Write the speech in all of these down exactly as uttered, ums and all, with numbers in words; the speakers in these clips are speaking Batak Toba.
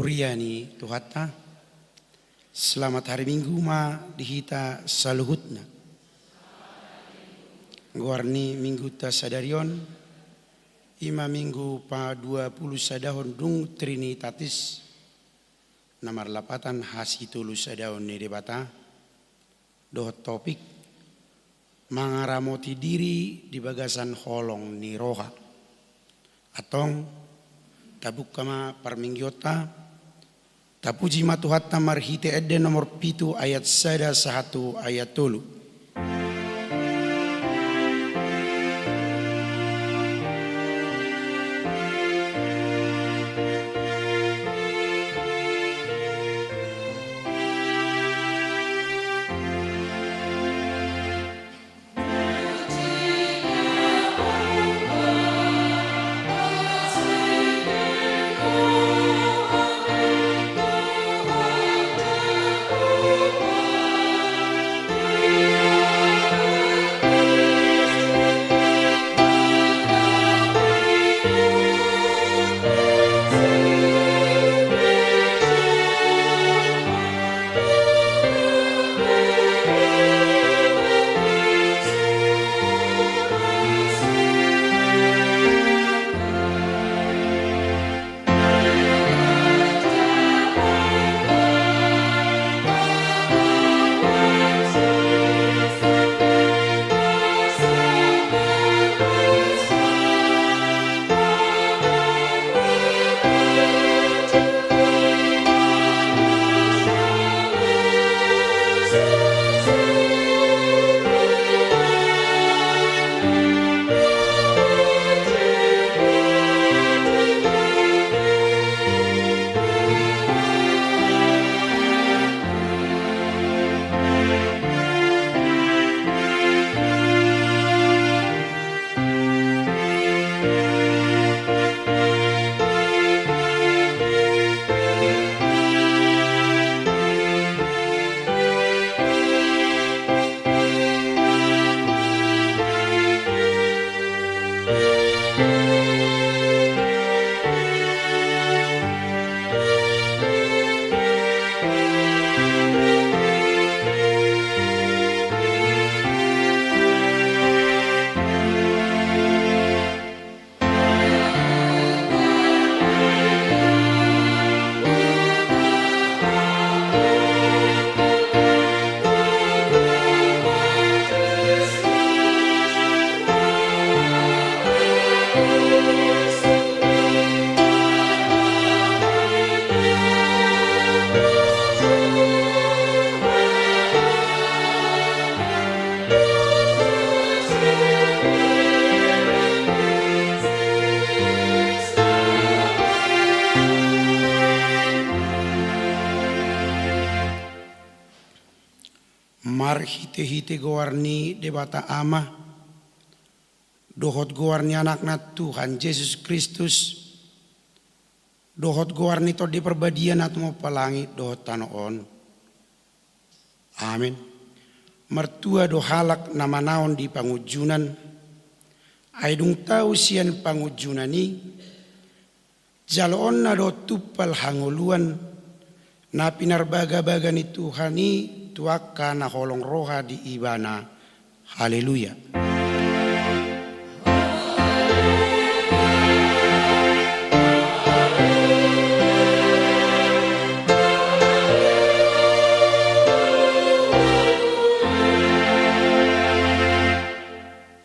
Huria ni Tuhanta, selamat hari Minggu ma di hita saluhutna. Goar ni Mingguta sadari on, i ma Minggu paduapulusadahon dung Trinitatis, na marlapatan hasitolusadaon ni Debata, dohot topik mangaramoti diri di bagasan holong ni roha. Antong, tabuka ma parminggionta, tapuji ma Tuhanta marhite ende nomor pitu ayat sada sahat tu ayat tolu. Marhitehite goar ni Debata Ama, dohot goar ni Anakna Tuhan Jesus Kristus, dohot goar ni Tondi Parbadia na tumompa langit dohot tano on. Amen. Martua do halak na manaon di pangunjunan, ai dung tau sian pangunjunan i, jaloonna do tumpal hangoluan na pinarbagabaga ni Tuhan i tu angka na holong roha di Ibana. Haleluya.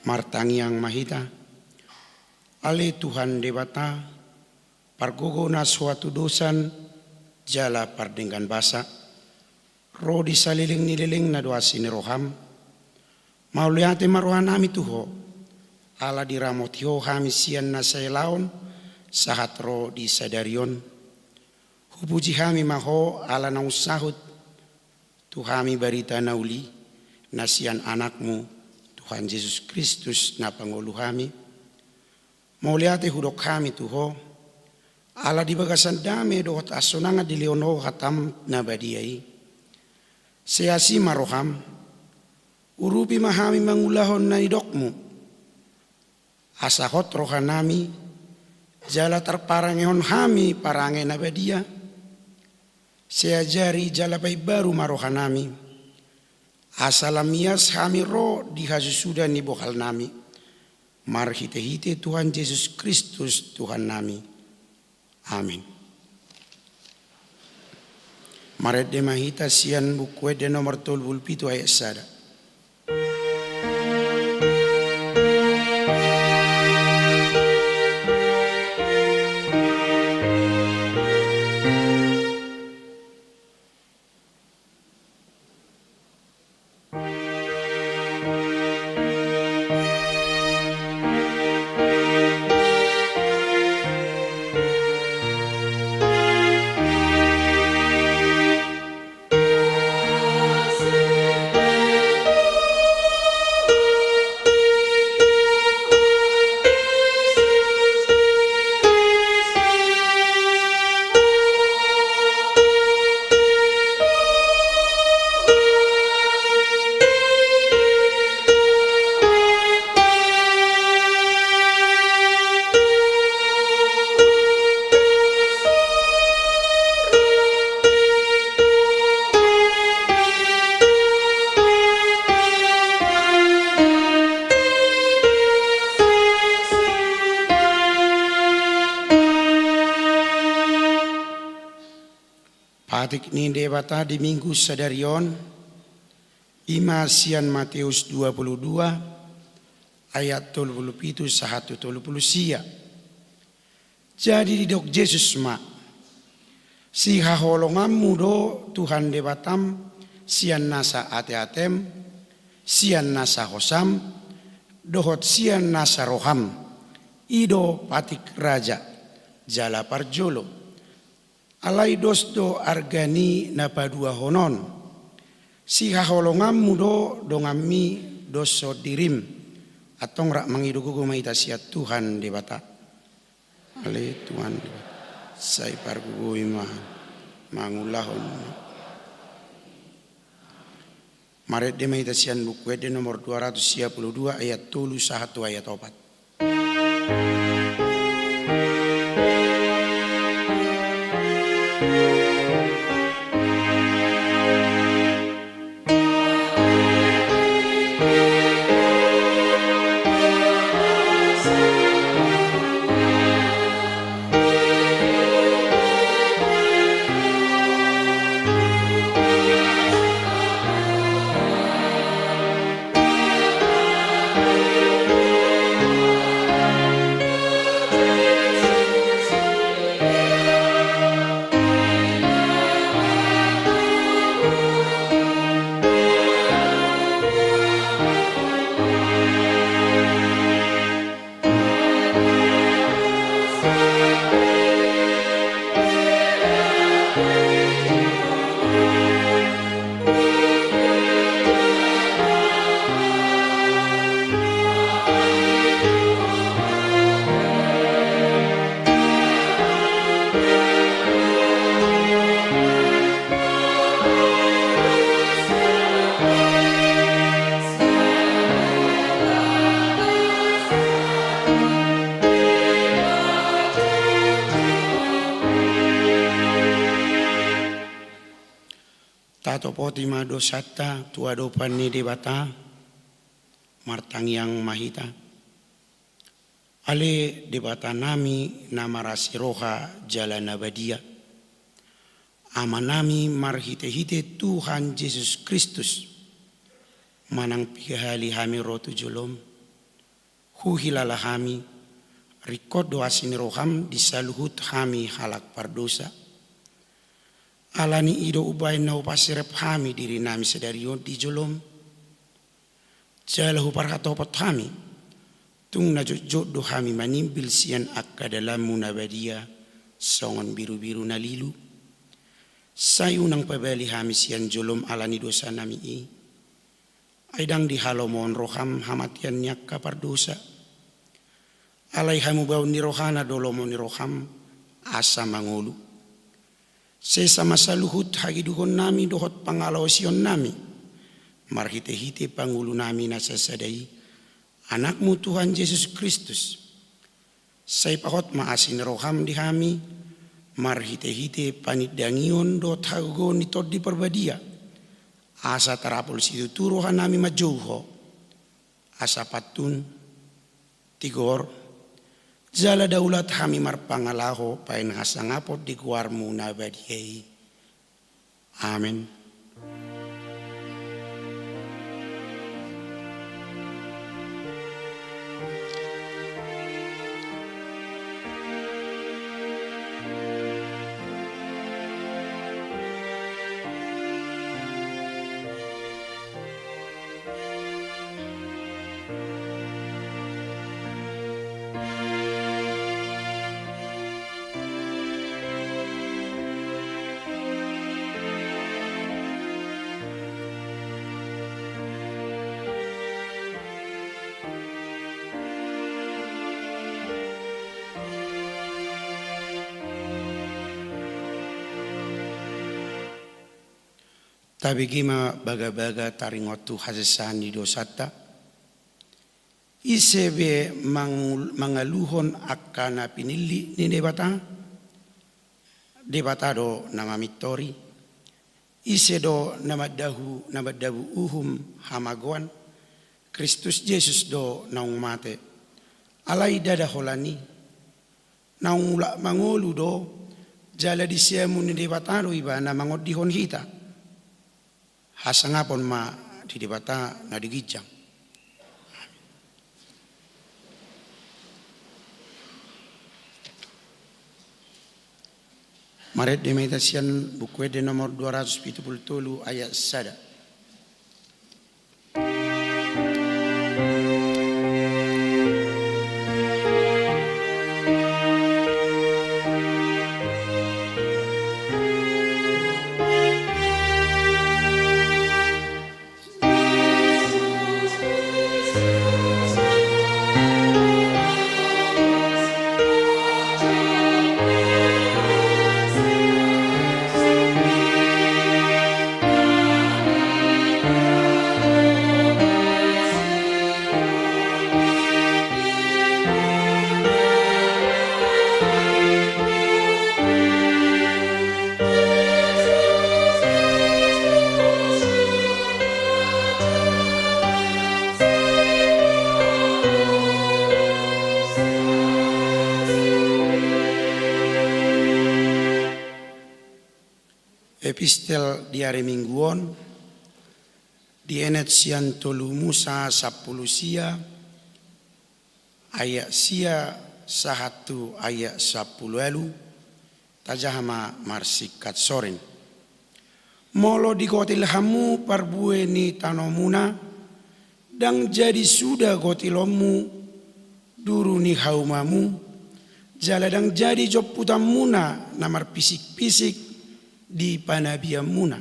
Martangiang ma hita. Ale Tuhan Debata, pargogo na so hatudosan jala pardenggan basa, ro di saleleng ni lelengna do asi ni roham. Mauliate ma rohanami tu Ho, ala diramoti Ho hami sian na sai ulaon sahat ro di sadari on. Hupuji hami ma Ho ala naung sahut tu hami barita na uli na sian Anakmu, Tuhan Jesus Kristus, na pangolu hami. Mauliate hudok hami tu Ho, ala di bagasan dame dohot hasonangan dilehon Ho hatam na badia i. Sai asi ma roham, urupi ma hami mangulahon na nidokmu. Asa hot rohanami, jala tarparangehon hami parange na badia, Sai ajari jala paimbaru ma rohanami, asa lam ias hami ro di hasusuda ni bohalnami, marhitehite Tuhan Jesus Kristus Tuhannami. Amin. Marende ma hita sian Buku Ende nomor tolu pulu pitu ayat sada. Patik ni Debata di Minggu sadari on, i ma sian Mateus dua pulu dua, ayat tolu pulu pitu sahat tu tolu pulu sia. Jadi didok Jesus ma: Sihaholonganmu do Tuhan Debatam sian nasa ateatem, sian nasa hosam, dohot sian nasa roham. I do patik raja jala parjolo. Alai dos do arga ni na paduahon on. Sihaholonganmu do donganmi doshon dirim. Antong rap mangido gogo ma hita sian Tuhan Debata. Ale Tuhan Debata, sai pargogoi ma mangulahon. Marende ma hita sian Buku Ende nomor dua ratus sia pulu dua ayat tolu sahat tu ayat opat. Tatopoti ma dosanta tu adopan ni Debata, martangiang ma hita. Ale Debatanami na marasi roha jala na badia, Amanami marhitehite Tuhan Jesus Kristus, manang piga hali hami ro tu jolom, huhilala hami, ringkot do asi ni roham di saluhut hami halak pardosa. Alani i do umbahen na hupaserep hami dirinami sadari on di jolom, jala huparhatopot hami, tung na jotjot do hami manimbil sian angka dalanmu na badia songon birubiru na lilu. Sai unang pabali hami sian jolom alani dosanami i, ai ndang dihalomohon roham hamatean ni angka pardosa. Alai hamubaon ni rohana do lomo ni roham asa mangolu. Sesa ma saluhut hagiduhonnami dohot pangalaosionnami, marhitehite Pangulunami na sasada i, Anakmu Tuhan Jesus Kristus. Sai pahot ma asi ni roham di hami, marhitehite panindangion dohot hagogoon ni Tondi Parbadia, asa tarapul situtu rohanami manjou Ho, asa pantun, tigor, jala daulat hami marpangalaho bahen hasangapon di goarMu na badia i. Amen. Tabege ma bagabaga taringot tu hasesaan ni dosanta. Ise be mangul-, mangaluhon angka na pinillit ni Debata? Debata do na mamintori. Ise do na mandahu-, na mandabu uhum hamagoan? Kristus Jesus do naung mate. Alai ndada holan i. Naung mulak mangolu do, jala di siamun ni Debata do Ibana mangondihon hita. Hasangapon ma di Debata na di ginjang. Marende ma hita sian Buku Ende nomor dua ratus pitu pulu tolu ayat sada. Epistel di ari Minggu on dienet sian tolu Musa sampulu sia, ayat sia sahat tu ayat sampulu ualu, tajaha ma marsingkat sorin. Molo digotil hamu parbue ni tanomuna, ndang jadi suda gotilonmu duru ni haumamu, jala ndang jadi jomputanmuna na marpisikpisik di panabianmuna.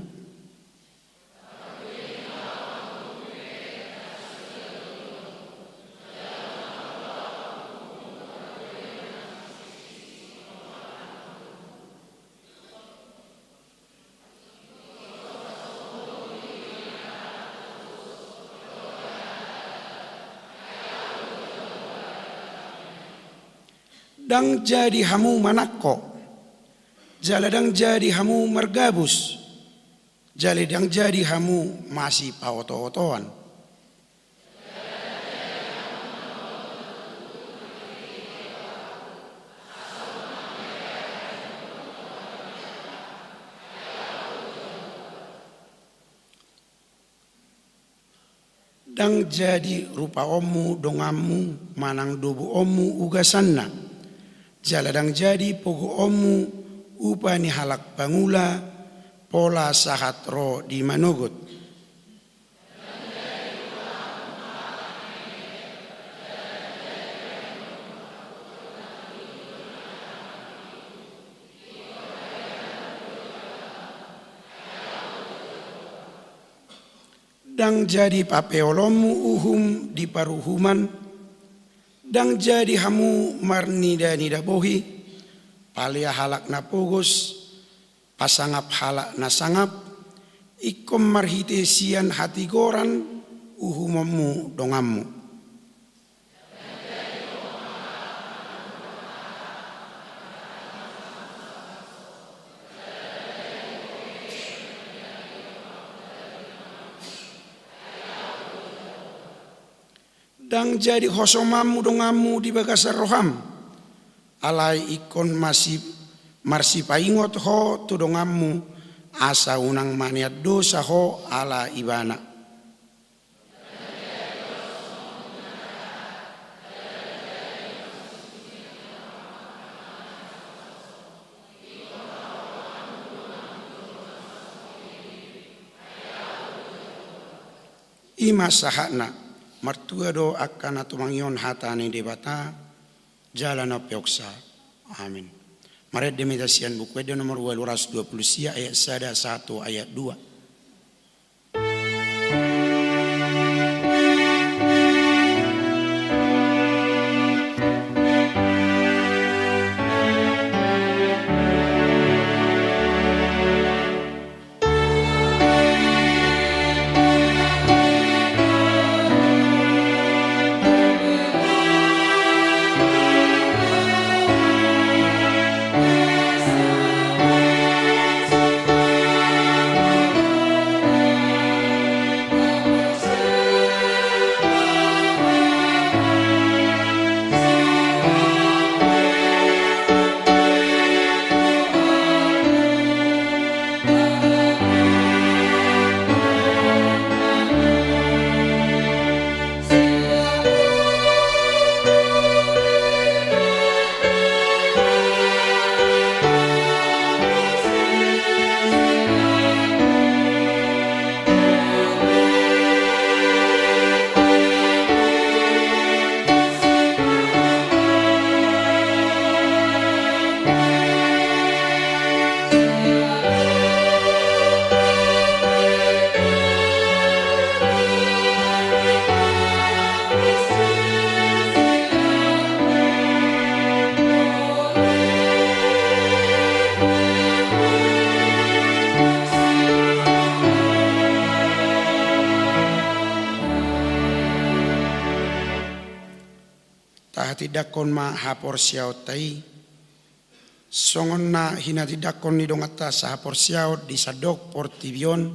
Ndang jadi hamu manangko, jala ndang jadi hamu margabus, jala ndang jadi hamu masipaotootoan. Ndang jadi rupaonmu donganmu manang doboonmu ugasanna, jala ndang jadi pogoonmu upa ni halak pangula pola sahat ro di manogot. Ndang jadi papeolonmu uhum di paruhuman, ndang jadi hamu marnidanida bohi, palea halak na pogos, pasangap halak na sangap, ingkon marhite sian hatigoran uhumonmu donganmu. Ndang jadi hosomanmu donganmu di bagasan roham, alai ingkon masi-, marsipaingot ho tu donganmu, asa unang maneat dosa ho ala ibana. I ma sahatna. Martua do angka na tumangihon hata ni Debata, jala na umpeopsa. Amin. Marende ma hita sian Buku Ende nomor ualu ratus dua pulu sia, ayat sada sahat tu ayat dua. Tahatindangkon ma haporseaonta i, songon na hinatindangkon ni donganta sahaporseaon di sandok portibi on,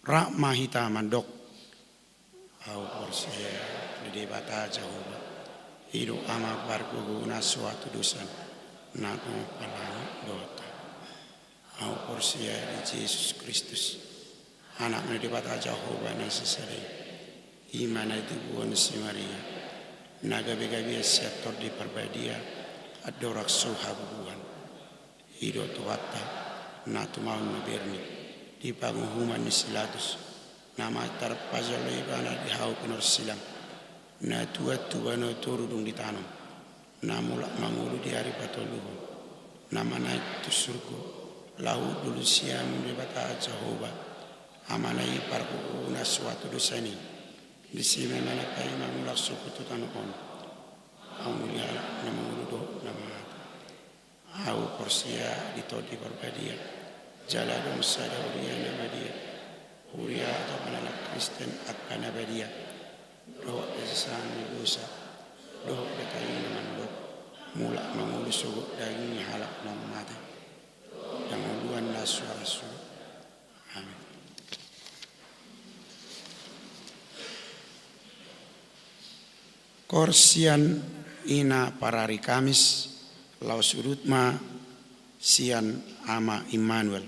rap ma hita mandok. Ahu porsea di Debata Jahowa, i do Ama pargogo na so hatudosan, na tumompa langit dohot tano. Ahu porsea di Jesus Kristus, Anak ni Debata Jahowa na sasada i, i ma na tinodohon si Maria, na gabegabean sian Tondi Parbadia, andorang so habubuhan. I do Tuhanta, na tumaon na berni di panguhuman ni si Pilatus, na manang tarpajalo ibana di hau pinorsilang, na tuat tu banua toru dung ditanom, na mulak mangolu di ari patoluhon, na manaek tu surgo, laho hundul sian Debata Jahowa, Amana i pargogo na so hatudosan i, disi ma ibana paima mulak sogot tu tano on, mangoloi halak na mangolu dohot na mate. Ahu porsea di Tondi Parbadia, jala adong sada huria na badia, huria atau halak Kristen angka na badia, dohot hasesaan ni dosa, dohot data i na mandok, mulak mangolu sogot daging ni halak naung mate, dohot hangoluan na so ra suhut. Amin. Koor sian ina parari Kamis, laos udut ma sian Ama Immanuel.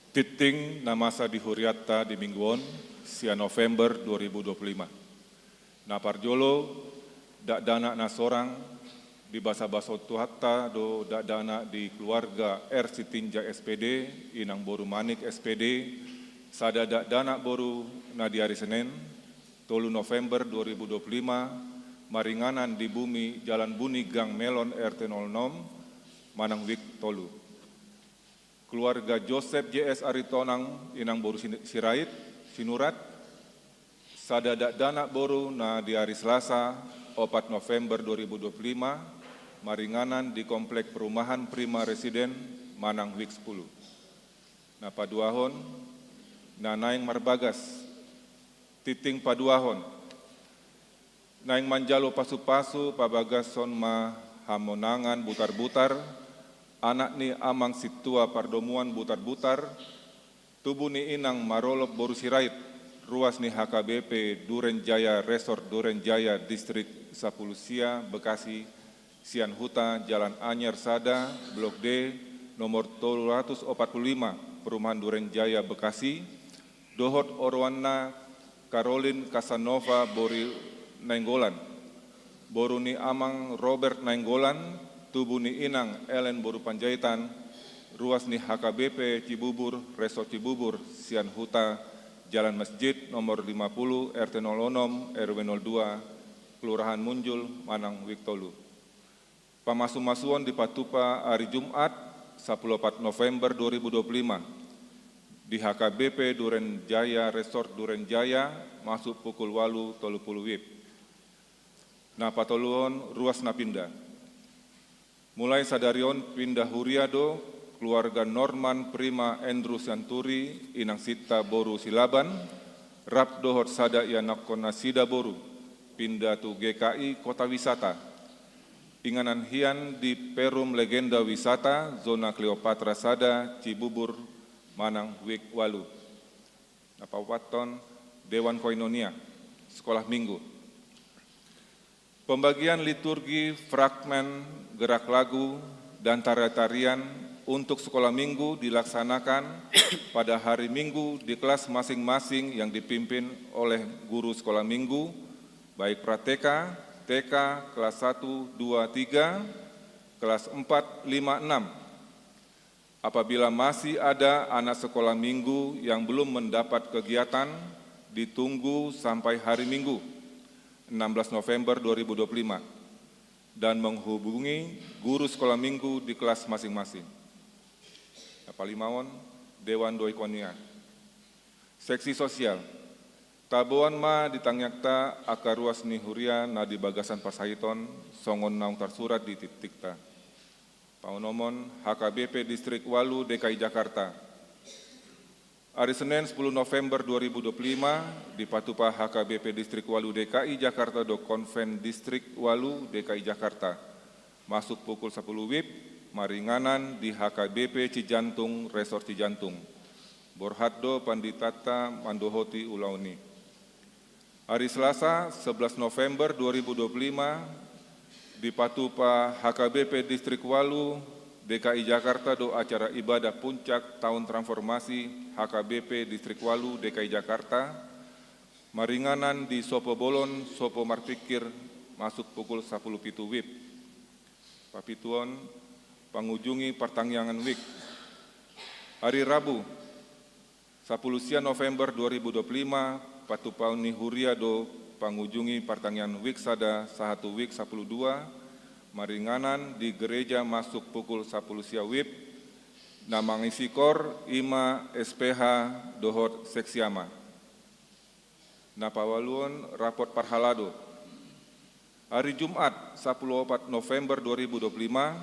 Tingting na masa di hurianta di minggu on, sia November dua ribu dua puluh lima. Na parjolo, dakdanak na sorang, dibasabasahon Tuhanta do dakdanak di keluarga R. Sitinjak S P D, inang boru Manik S P D, sada dakdanak boru na di ari Senen, tolu November dua ribu dua puluh lima, maringanan di bumi Jalan Buni Gang Melon R T nol onom, manang wijk tolu. Keluarga Joseph J S Aritonang, inang boru Sin-, Sirait, Sinurat, sada dakdanak boru na di ari Selasa, opat November dua ribu dua puluh lima, maringanan di Komplek Perumahan Prima Residen, manang wijk sepuluh. Na paduahon, na naeng marbagas. Tingting paduahon. Naeng manjalo pasupasu, pabagashon ma hamonangan Butarbutar, anak ni Amang Sintua Pardomuan Butarbutar, tubu ni inang Marolop boru Sirait, ruas ni H K B P Duren Jaya Resort Duren Jaya Distrik Sapulusia Bekasi, sian huta Jalan Anyar sada, Blok D, nomor tolu ratus opat puluh lima, Perumahan Duren Jaya Bekasi, dohot oroanna Karolin Kasanova boru Nainggolan, boru ni Amang Robert Nainggolan, tubu ni inang Ellen boru Panjaitan, ruas ni H K B P Cibubur, Resort Cibubur, sian huta Jalan Masjid nomor lima puluh, R T nol onom, R W nol dua, Kelurahan Munjul, manang wijk tolu. Pamasumasuon dipatupa ari Jumat, sapuluh opat November dua ribu dua puluh lima, di H K B P Duren Jaya Resort Duren Jaya, masuk pukul ualu tolu puluh wib. Na patoluhon, ruas na pinda. Mulai sadari on pinda huria do keluarga Norman Prima Andrew Sianturi, inang Sinta boru Silaban, rap dohot sada ianakkon nasida boru, pinda tu G K I Kota Wisata. Inganan hian di Perum Legenda Wisata, Zona Cleopatra sada, Cibubur, manang wijk ualu. Na paopathon, Dewan Koinonia, Sekolah Minggu. Pembagian liturgi, fragmen, gerak lagu, dan tarian-tarian untuk sekolah minggu dilaksanakan pada hari Minggu di kelas masing-masing yang dipimpin oleh guru sekolah minggu, baik pra-T K, T K, kelas satu, dua, tiga, kelas empat, lima, enam. Apabila masih ada anak sekolah minggu yang belum mendapat kegiatan, ditunggu sampai hari Minggu, enam belas November dua ribu dua puluh lima, dan menghubungi guru sekolah minggu di kelas masing-masing. Na palimaon, Dewan Doikonia. Seksi sosial. Taboan ma di tangiangta angka ruas ni huria na di bagasan parsahiton, songon naung tarsurat di tingtingta. Paonomon, H K B P Distrik ualu D K I Jakarta. Ari Senen, sepuluh November dua ribu dua puluh lima, dipatupa H K B P Distrik ualu D K I Jakarta do Konven Distrik ualu D K I Jakarta. Masuk pukul sapuluh wib, maringanan di H K B P Cijantung, Resort Cijantung. Borhat do panditanta mandohoti ulaon i. Ari Selasa, sebelas November dua ribu dua puluh lima, dipatupa H K B P Distrik ualu D K I Jakarta do acara ibadah puncak Tahun Transformasi H K B P Distrik ualu D K I Jakarta, maringanan di Sopo Bolon, Sopo Marpingkir, masuk pukul sapuluh pitu wib. Papituon, pangujungi partangiangan wijk. Ari Rabu, sapuluh sia November dua ribu dua puluh lima, patupaon ni huria do pangujungi partangiangan wijk sada sahat tu wijk sapuluh dua, maringanan di gereja masuk pukul sapuluh sia wib, na mangisi koor i ma S P H dohot seksiama. Na paluaon, rapot parhalado. Ari Jumat, sapuluh opat November dua ribu dua puluh lima,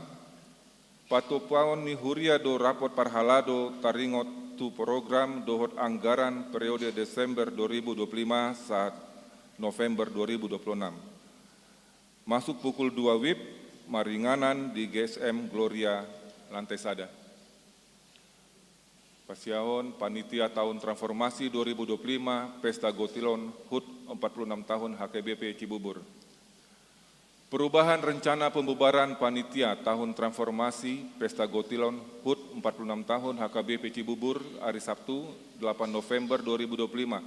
patupaon ni huria do rapot parhalado taringot tu program dohot anggaran periode Desember dua ribu dua puluh lima sahat November dua ribu dua puluh enam. Masuk pukul dua wib, maringanan di G S M Gloria, lantai sada. Pasiahon, Panitia Tahun Transformasi dua ribu dua puluh lima, Pesta Gotilon, hut empat puluh enam tahun H K B P Cibubur. Perubahan rencana pembubaran panitia tahun transformasi Pesta Gotilon HUT empat puluh enam tahun H K B P Cibubur, hari Sabtu, delapan November dua ribu dua puluh lima,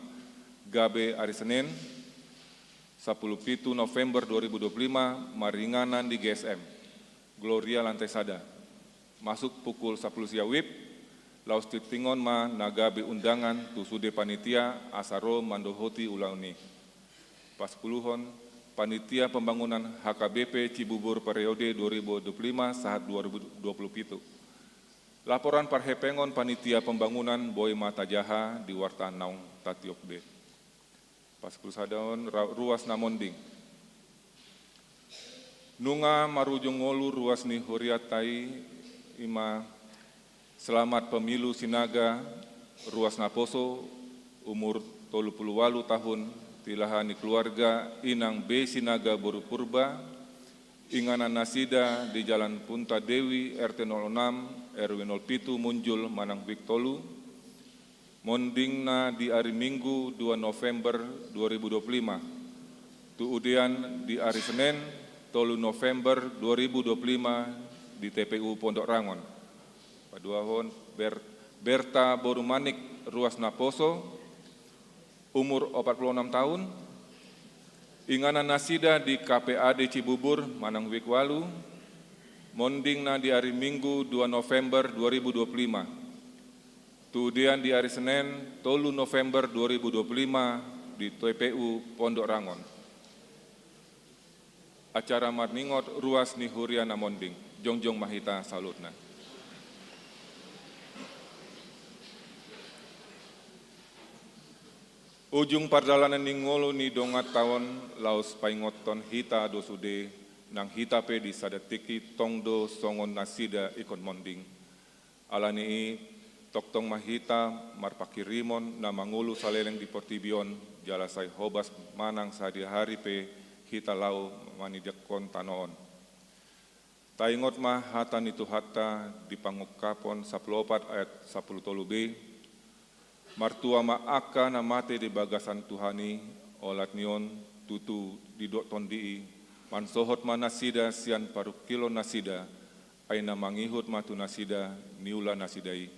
gabe hari Senin, sepuluh pitu November dua ribu dua puluh lima, maringanan di G S M Gloria lantai sada. Masuk pukul sapuluh sia WIB, laos tingtingon ma na gabe undangan tu sude panitia asa ro mandohoti ulaon i. Pasapuluhon, panitia pembangunan H K B P Cibubur periode dua ribu dua puluh lima sahat dua ribu dua puluh pitu. Laporan parhepengon panitia pembangunan boi ma tajaha di warta naung tatiop be. Pasapuluh sada on, ra-, ruas na monding. Nunga marujung ngolu ruas ni hurianta i, ima Selamat Pemilu Sinaga, ruas naposo, umur tolu puluh ualu tahun, tilaha ni keluarga Inang B Sinaga boru Purba, inganan nasida di Jalan Punta Dewi, R T nol enam, R W nol pitu, Munjul, Manang WIB tolu. Mondingna di ari Minggu, dua November dua ribu dua puluh lima. Tu udean di ari Senin, tolu November dua ribu dua puluh lima, di T P U Pondok Rangon. Paduahon, Ber-, Berta boru Manik, ruas naposo, umur opat puluh enam tahun, inganan nasida di K P A D Cibubur, Manang WIB ualu. Mondingna di ari Minggu, dua November dua ribu dua puluh lima. Tu udean di ari Senin, tolu November dua ribu dua puluh lima, di T P U Pondok Rangon. Acara marningot ruas ni huria na monding. Jongjong ma hita saluhutna. Ujung pardalanan ni ngolu ni donganta on, laos paingothon hita do sude, nang hita pe di sada tingki tong do songon nasida ingkon monding. Ala ni i, tongtong ma hita marpanghirimon na mangolu saleleng di portibi on, jala sai hobas manang sadihari pe hita laho manindanghon tano on. Taingot ma hata ni Tuhanta di Pangungkapon sampulu opat ayat sampulu tolu b, martua ma angka na mate di bagasan Tuhan i, olat ni on tutu didok Tondi i, mansohot ma nasida sian parungkilon nasida, ai na mangihut ma tu nasida niula nasida i.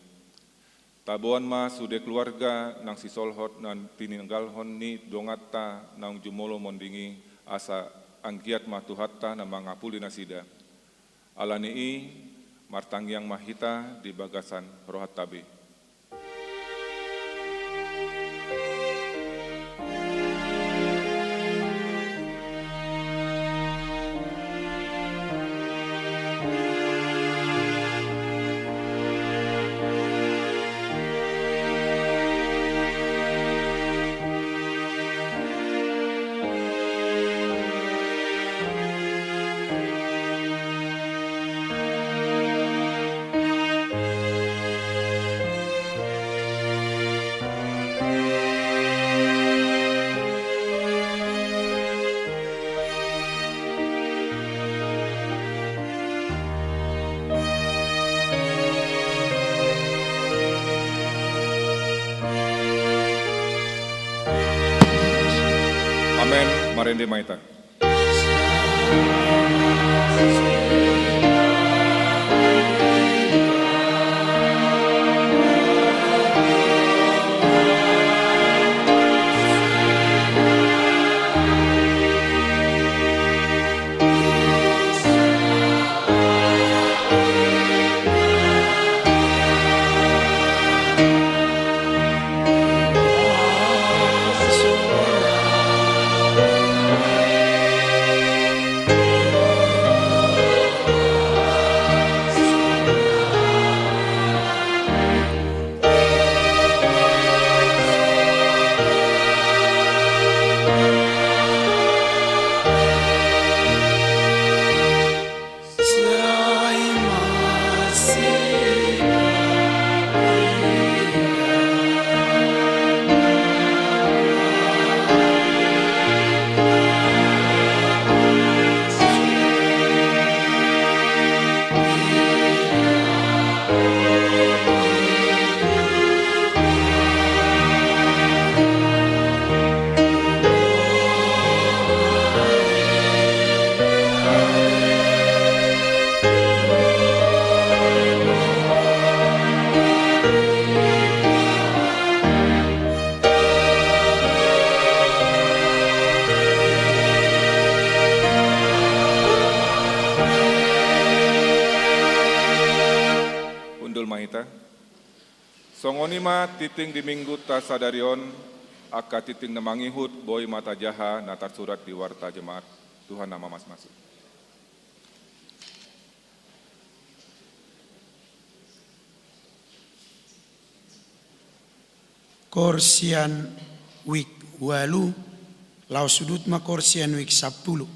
Taboan ma sude keluarga nang sisolhot na tininggalhon ni donganta naung jumolo monding i, asa anggiat ma Tuhanta na mangapuli nasida. Ala ni i, martangiang ma hita di bagasan rohanta be. Amen. Marende ma hita. Songon i ma tingting di Minggunta sadari on, angka tingting na mangihut boi ma tajaha na tarsurat di Warta Jemaat. Tuhan na mamasumasu. Koor sian wijk ualu, laos udut ma koor sian wijk sampulu.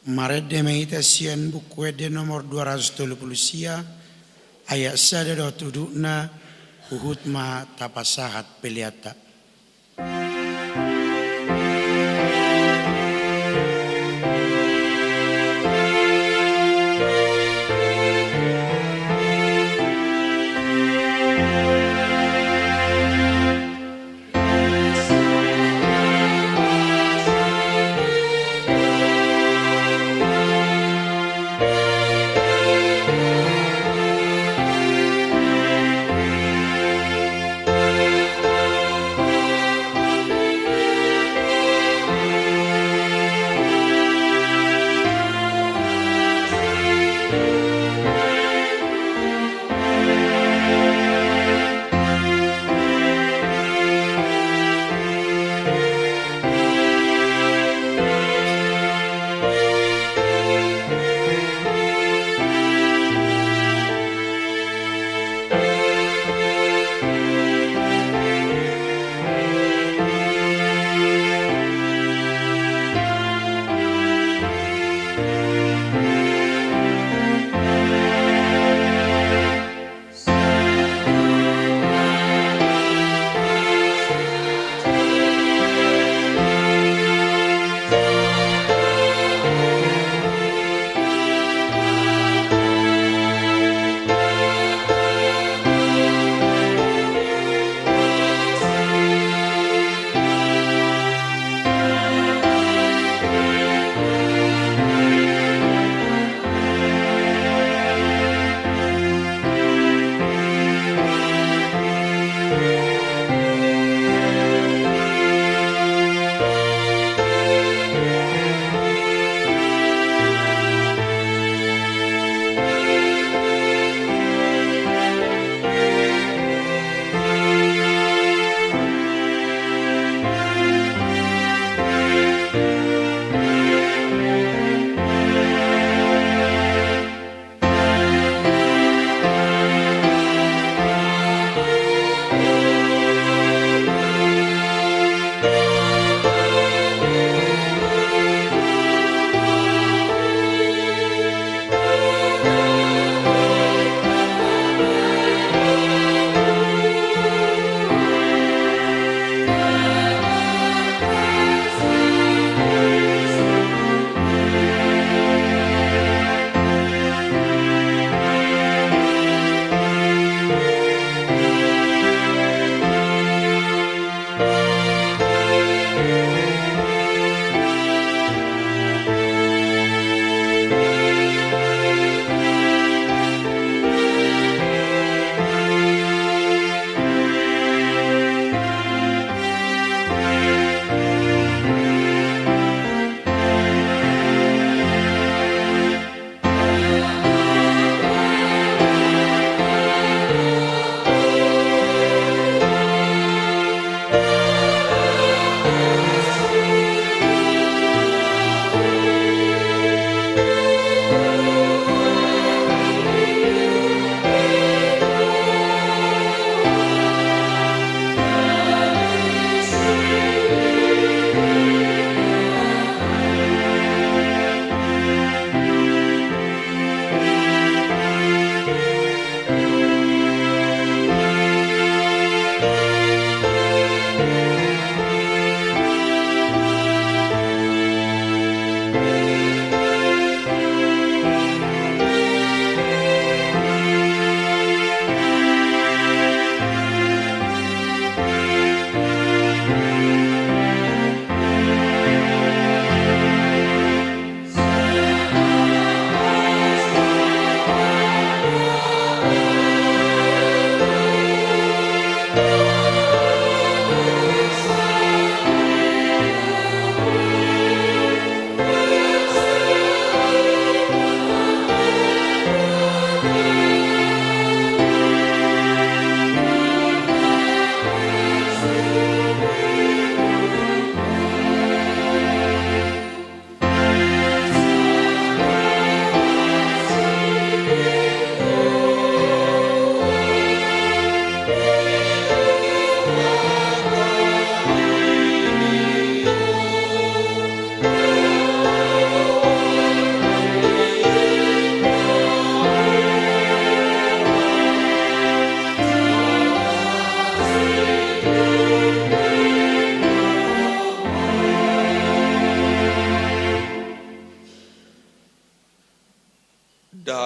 Marende ma hita sian Buku Ende nomor dua ratus tolu pulu sia, ayat sada dohot udutna, huhut ma tapasahat peleanta.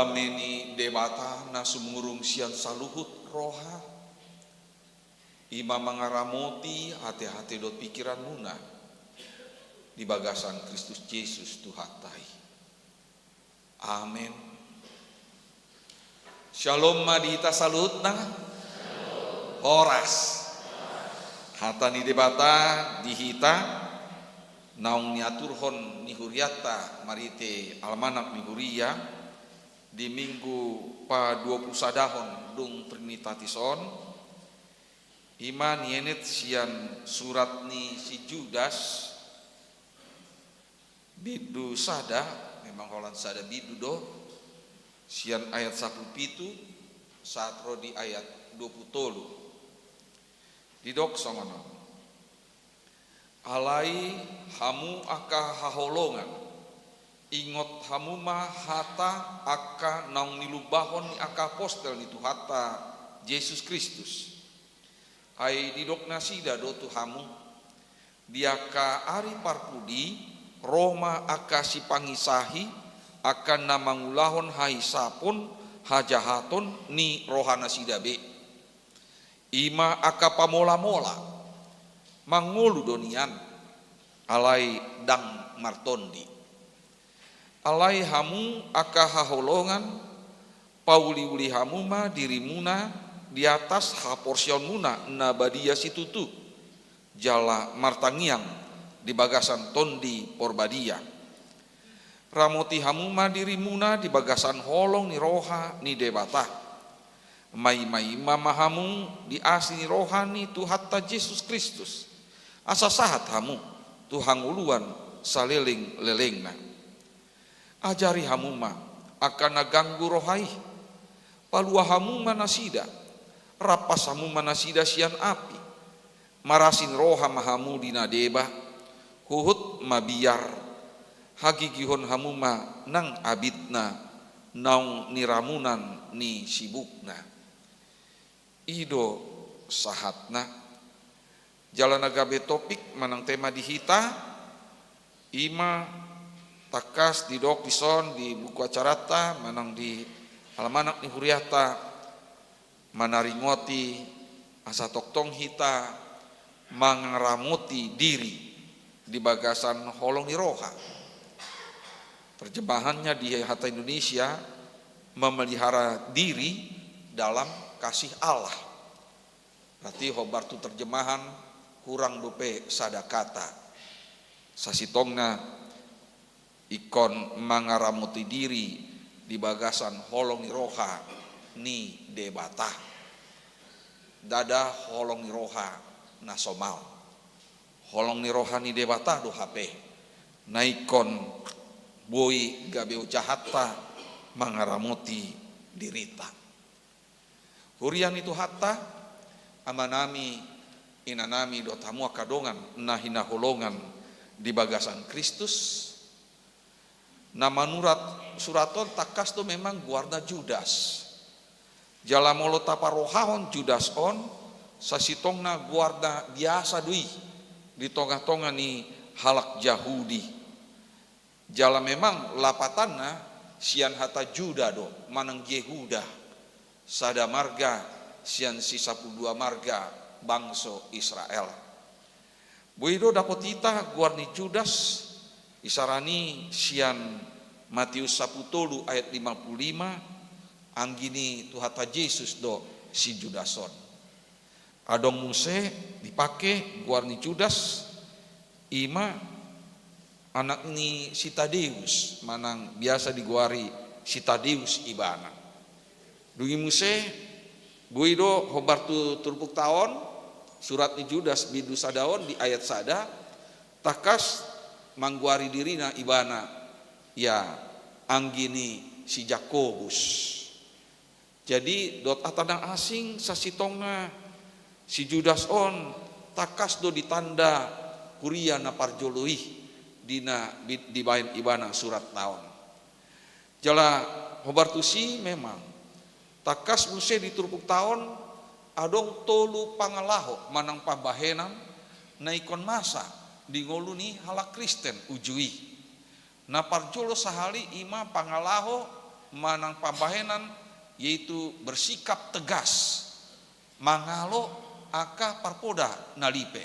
Dame ni Debata na sumurung sian saluhut roha, i ma mangaramoti ate-ate dohot pingkiranmuna di bagasan Kristus Jesus Tuhanta i. Amen. Syalom ma di hita saluhutna. Horas. Hata ni Debata di hita naung niaturhon ni hurianta marhite almanak ni huria di Minggu paduapulusadahon dung Trinitatis on, i ma nienet sian surat ni si Judas, bindu sada, memang holan sada bindu do, sian ayat sampulu pitu sahat ro di ayat dua pulu tolu. Didok songon on. Alai hamu angka haholongan, ingot hamu ma hata angka naung nilumbahon ni angka apostel ni Tuhanta Jesus Kristus. Ai didok nasida do tu hamu, di angka ari parpudi ro ma angka sipangisahi, angka na mangulahon hahisapon hajahaton ni rohanasida be. I ma angka pamola-mola, mangolu do nian, alai ndang martondi. Alai hamu angka haholongan, pauli-uli hamu ma dirimuna di atas haporseaonmuna na badia situtu, jala martangiang di bagasan Tondi Porbadia. Ramoti hamu ma dirimuna di bagasan holong ni roha ni Debata. Maima-ima ma hamu di asi ni roha ni Tuhanta Jesus Kristus, asa sahat hamu tu hangoluan saleleng-lelengna. Ajari hamu ma angka na ganggu roha i. Palua hamu ma nasida, rampas hamu ma nasida sian api. Marasi ni roha ma hamu di na deba, huhut mabiar, hagigihon hamu ma nang abitna naung niramunan ni sibukna. I do sahatna. Jala na gabe topik manang tema di hita, i ma tangkas didok dison di buku acaranta manang di almanak ni hurianta, manaringoti asa tongtong hita mangaramoti diri di bagasan holong ni roha. Terjemahannya di hata Indonesia, memelihara diri dalam kasih Allah. Berarti hombar tu terjemahan kurang dope sada kata. Sasintongna ingkon mangaramoti diri di bagasan holong ni roha ni Debata. Ndada holong ni roha na somal. Holong ni roha ni Debata do hape na ingkon boi gabe ojahanta mangaramoti dirinta. Huria ni Tuhanta, amanami, inanami dohot hamu angka dongan na hinaholongan di bagasan Kristus. Na manurat surat on tangkas do memang goarna Judas. Jala molo taparrohahon Judas on, sasintongna goarna biasa do i di tonga-tonga ni halak Jahudi. Jala memang lapatanna sian hata Juda do, manang Jehuda, sada marga sian si sapuluh dua marga bangso Israel. Boi do dapot hita goar ni Judas, isarani sian Matius sapuluh tolu ayat lima puluh lima, anggi ni Tuhanta Jesus do si Judas on. Adong muse dipake goar ni Judas, i ma anak ni si Tadeus, manang biasa digoari si Tadeus ibana. Dung i muse, boi do hombar tu turpukta on, surat ni Judas bindu sada on di ayat sada, tangkas manggoari dirina ibana, ia anggi ni si Jakobus. Jadi dohot hata na asing, sasintongna si Judas on tangkas do ditanda huria na parjolo i di na bi-, dibaen ibana suratna on. Jala hombar tusi memang tangkas muse di turpukta on adong tolu pangalaho manang pambahenan na ingkon masa di ngolu ni halak Kristen uju i. Na parjolo sahali i ma pangalaho manang pambahenan, yaitu bersikap tegas mangalo angka parpoda na lipe.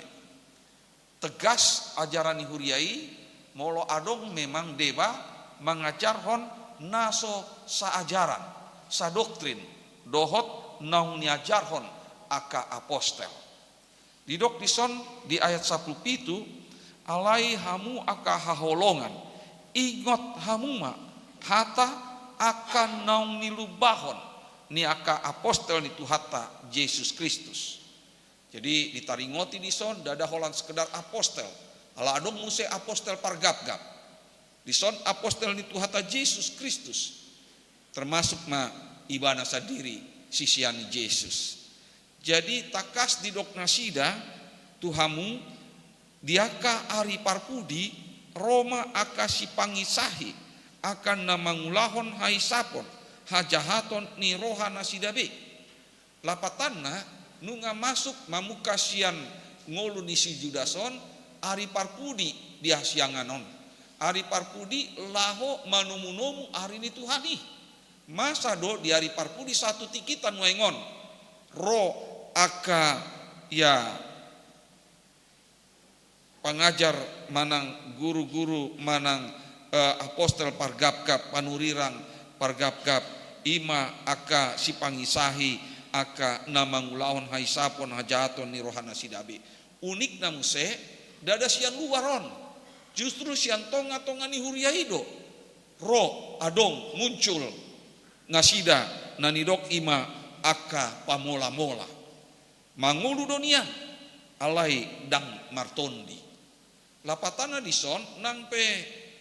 Tegas ajaran ni huria i, molo adong memang deba mangajarhon na so saajaran, sadoktrin, dohot naung niajarhon angka apostel. Didok dison di ayat sampulu pitu, alai hamu angka haholongan, ingot hamu ma hata angka naung nilumbahon ni angka apostel ni Tuhanta Jesus Kristus. Jadi ditaringoti dison, ndada holan sekedar apostel, ala adong muse apostel pargapgap. Dison apostel ni Tuhanta Jesus Kristus, termasuk ma ibana sandiri sisean ni Jesus. Jadi tangkas didok nasida tu hamu, di angka ari parpudi ro ma angka sipangisahi, angka na mangulahon haisapon hajahaton ni rohanasida be. Lapatanna, nunga masuk mamungka sian ngolu ni si Judas on ari parpudi di hasiangan on. Ari parpudi laho manomunomu ari ni Tuhan i. Masa do di ari parpudi satu tingkitan nuaeng on ro angka, ya, pangajar manang guruguru manang, eh, apostel pargapgap, panurirang pargapgap, i ma angka sipangisahi, angka na mangulahon haisapon hajahaton ni rohanasida be. Unikna muse, ndada sian luar on, justru sian tongatonga ni huria i do ro adong muncul nasida na nidok i ma angka pamolamola. Mangolu do nian, alai ndang martondi. Lapatanna dison, nang pe,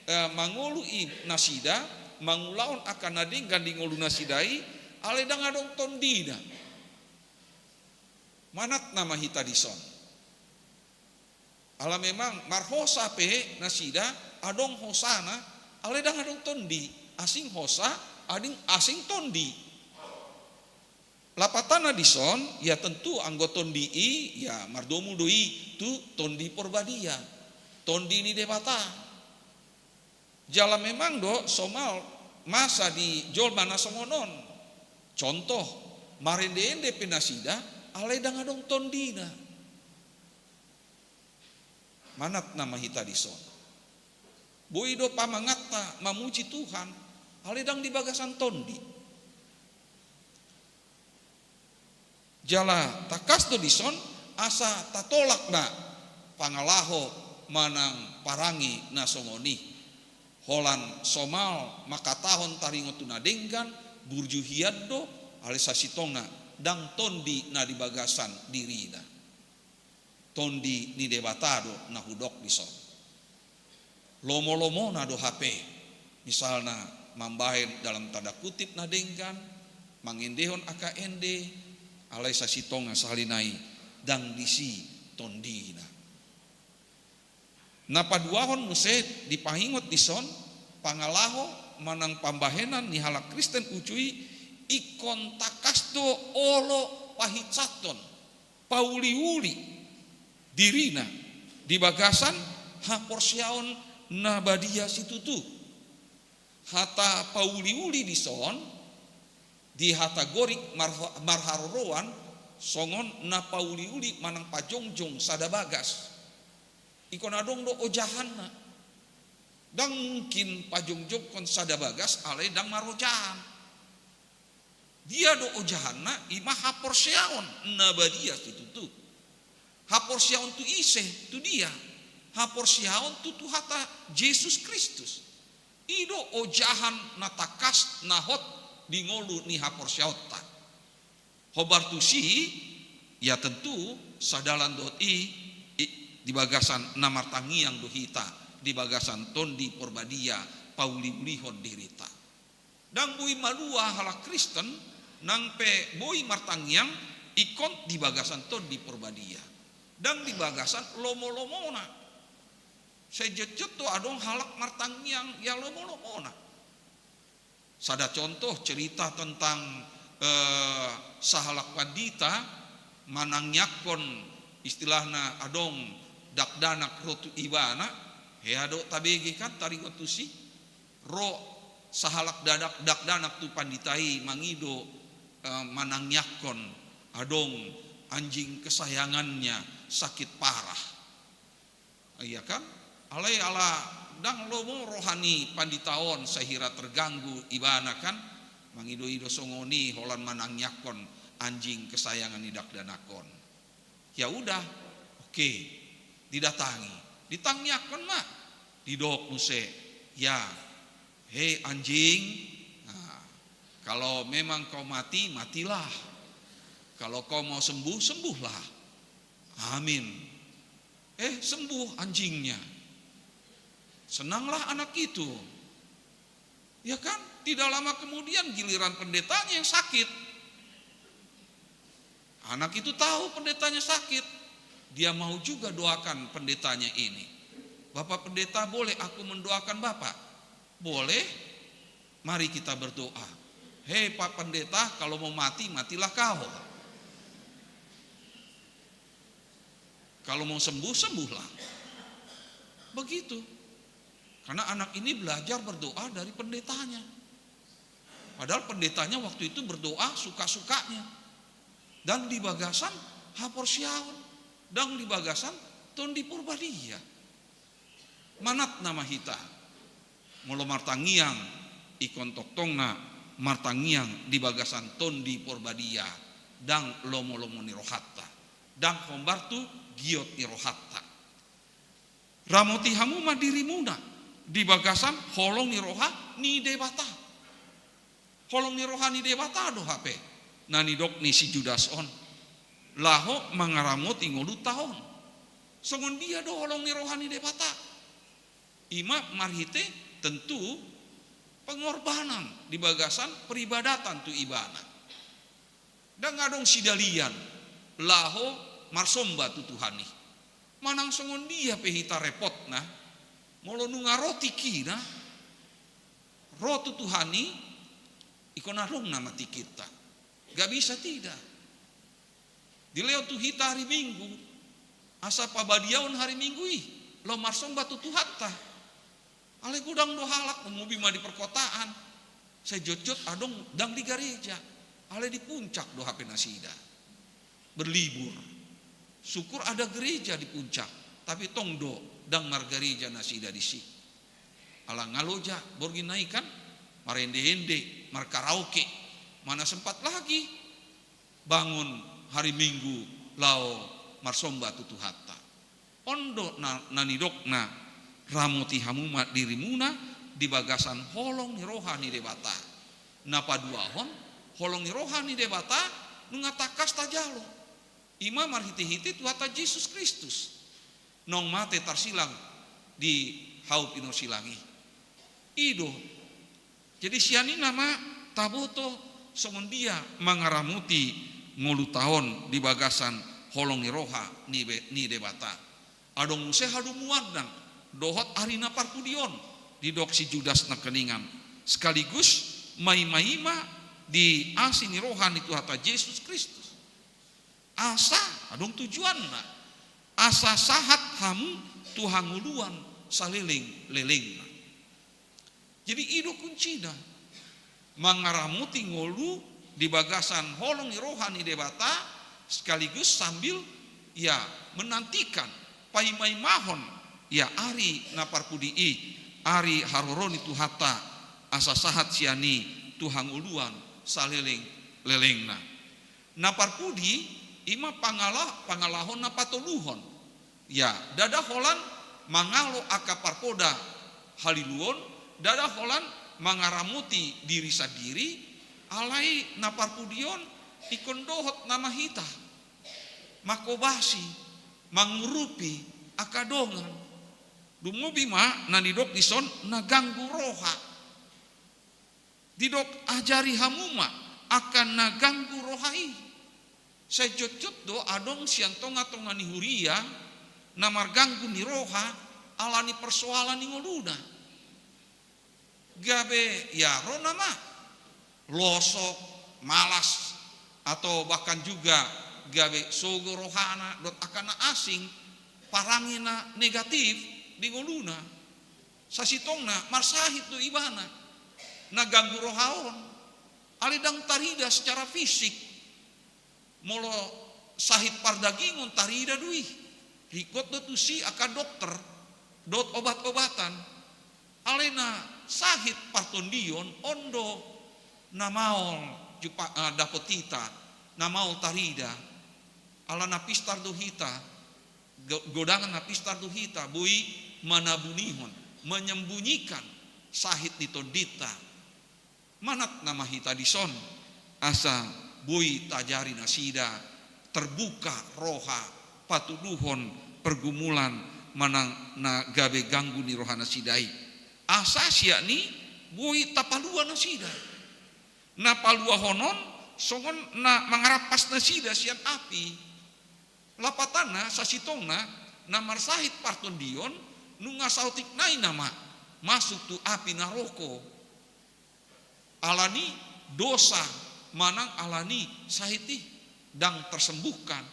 eh, mangolu i nasida, mangulahon angka na denggan di ngolunasida i, alai ndang adong tondina. Manatna ma hita dison. Ala memang marhosa pe nasida, adong hosana, alai ndang adong tondi, asing hosa, ading asing tondi. Lapatanna dison, ya tentu anggo tondi i, ya mardomu do i tu Tondi Porbadia, Tondi ni Debata. Jala memang do somal masa di jolma na songon on. Contoh, marendeende pe nasida, alai ndang adong tondina. Manatna ma hita dison. Boi do pamangatta mamuji Tuhan, alai ndang di bagasan tondi. Jala tangkas do dison, asa tatolak ma pangalaho manang parange na songon i. Holan somal mangkatahon taringot tu na denggan, burju hian do, alai sasintongna ndang tondi na di bagasan dirina. Tondi ni Debata do na hudok dison. Lomolomona do hape, misalna, mambahen dalam tanda kutip na denggan, mangendehon angka ende, alai sasintongna sahali nai ndang disi tondina. Na paduahon muse dipaingot dison, pangalaho manang pambahenan ni halak Kristen uju i, ingkon tangkas do olo pahinsathon, pauliuli dirina di bagasan haporseaon na badia situtu. Hata pauliuli dison di hata Gorik marha-, marharoroan songon na pauliuli manang pajongjong sada bagas. Ingkon adong do ojahanna. Ndang mungkin pajongjongkon sada bagas alai ndang marojahan. Dia do ojahanna? I ma haporseaon na badia situtu. Haporseaon tu ise? Tu dia? Haporseaon tu Tuhanta Jesus Kristus. I do ojahan na tangkas na hot di ngolu ni haporseaonta. Hombar tusi, ya tentu, sadalan dohot i, i, di bagasan na martangiang do hita, di bagasan Tondi Porbadia, pauliulihon dirinta. Ndang boi malua halak Kristen, nang pe boi martangiang, ingkon di bagasan Tondi Porbadia. Ndang di bagasan lomolomona. Sai jotjot do adong halak martangiang, ya lomolomona. Sada contoh cerita tentang, eh, sahalak pandita manangiangkon, istilahna adong dakdanak ro tu ibana, hea do tabege kan taringot tusi, ro Sahalak danak, dakdanak tu pandita i mangido, eh, manangiangkon adong anjing kesayangannya sakit parah. Iya kan? Alai ala ndang lomo roha ni pandita on sahira terganggu ibana kan, mangido-ido songon i holan manangiangkon anjing kesayangan ni dakdanak on. Ya udah, oke, didatangi, ditangiangkon ma, didok muse, ya, hei anjing, nah, kalau memang kau mati, matilah. Kalau kau mau sembuh, sembuhlah. Amin. Eh, sembuh anjingnya. Senanglah anak itu. Ya kan? Tidak lama kemudian giliran pendetanya yang sakit. Anak itu tahu pendetanya sakit. Dia mau juga doakan pendetanya ini. "Bapak Pendeta, boleh aku mendoakan Bapak?" "Boleh. Mari kita berdoa." "Hei Pak Pendeta, kalau mau mati, matilah kau. Kalau mau sembuh, sembuhlah." Begitu. Karena anak ini belajar berdoa dari pendetanya. Padahal pendetanya waktu itu berdoa suka-sukanya. Ndang di bagasan haporseaon, ndang di bagasan Tondi Porbadia. Manat nama hita. Molo martangiang, ingkon tongtongna martangiang di bagasan Tondi Porbadia, ndang lomo-lomo ni rohanta, ndang hombar tu giot ni rohanta. Ramoti hamu ma dirimuna di bagasan holong ni roha ni Debata. Holong ni roha ni Debata do hape na nidok ni si Judas on, laho mangaramoti ngolunta on. Songon dia do holong ni roha ni Debata? Ima marhite tentu pengorbanan di bagasan peribadatan tu Ibana. Ndang adong sidalian laho marsomba tu Tuhan i. Manang songon dia pe hita repotna, molo nunga ro tingkina, ro tu Tuhan i, ingkon adong nama tingkinta. Nggak bisa tidak. Dilehon tu hita hari Minggu, asa pabadiaon hari Minggu i, laho marsomba tu Tuhanta. Alai godang do halak, umobi ma di perkotaan, sai jotjot adong ndang di gareja, alai di puncak do hape nasida berlibur. Syukur ada gereja di puncak, tapi tong do ndang margareja nasida disi. Ala nga loja borngin na i kan, marende-ende, markaraoke, mana sempat lagi bangun hari Minggu laho marsomba tu Tuhanta. On do na, na nidokna, ramoti hamu ma dirimuna di bagasan holong ni roha ni Debata. Na paduahon, holong ni roha ni Debata nunga tangkas tajalo. Ima marhite-hite Tuhanta Jesus Kristus. Naung mate tarsilang di hau pinorsilang i. I do. Jadi sian i nama taboto songon dia mangaramoti ngolunta on di bagasan holong ni roha ni be-, ni Debata. Adong muse hadomuanna dohot ari na parpudi on, didok si Judas nangkiningan, sekaligus maima-ima di asi ni roha ni Tuhanta Jesus Kristus. Asa, adong tujuanna, asa sahat hamu tu hangoluan saleleng-lelengna. Jadi i do kuncina, mangaramoti ngolu di bagasan holong ni roha ni Debata, sekaligus sambil, ya, menantikan, paima-imahon, ya, ari na parpudi i, ari haroro ni Tuhanta, asa sahat sian i tu hangoluan saleleng-lelengna. Na parpudi, ima pangala-, pangalahon na patoluhon. Ya, ndada holan mangalo angka parpoda haliluon, ndada holan mangaramoti diri sandiri, alai na parpudi on ingkon dohot nama hita mangkobasi, mangurupi angka dongan. Lumobi ma na nidok dison na ganggu roha. Didok, ajari hamu ma angka na ganggu roha i. Sai jotjot do adong sian tonga-tonga ni huria na marganggu ni roha ala ni persoalan ni ngoluna. Gabe ya ro nama losok, malas, atau bahkan juga gabe sogo rohana dohot angka na asing, parange na negatif di ngoluna. Sasintongna marsahit do ibana. na ganggu roha on. Alai ndang tarida secara fisik. Molo sahit pardagingon tarida do i. Ringkot do tusi angka dokter dohot obat-obatan. Alai na sahit partondion on do na maol jupa-, eh, dapot hita, na maol tarida. Ala na pistar do hita, go-, godangan na pistar do hita, boi manabunihon, menyembunyikan sahit ni tondinta. Manat nama hita dison, asa boi taajari nasida terbuka roha, patuduhon pergumulan manang na gabe ganggu ni roha nasida i. Asa sian i boi tapalua nasida. Na paluahon on songon na mangarampas nasida sian api. Lapatanna sasintongna na marsahit partondion nunga saotik nai nama masuk tu api naroko. Alani dosa manang alani sahit i ndang tersembuhkan.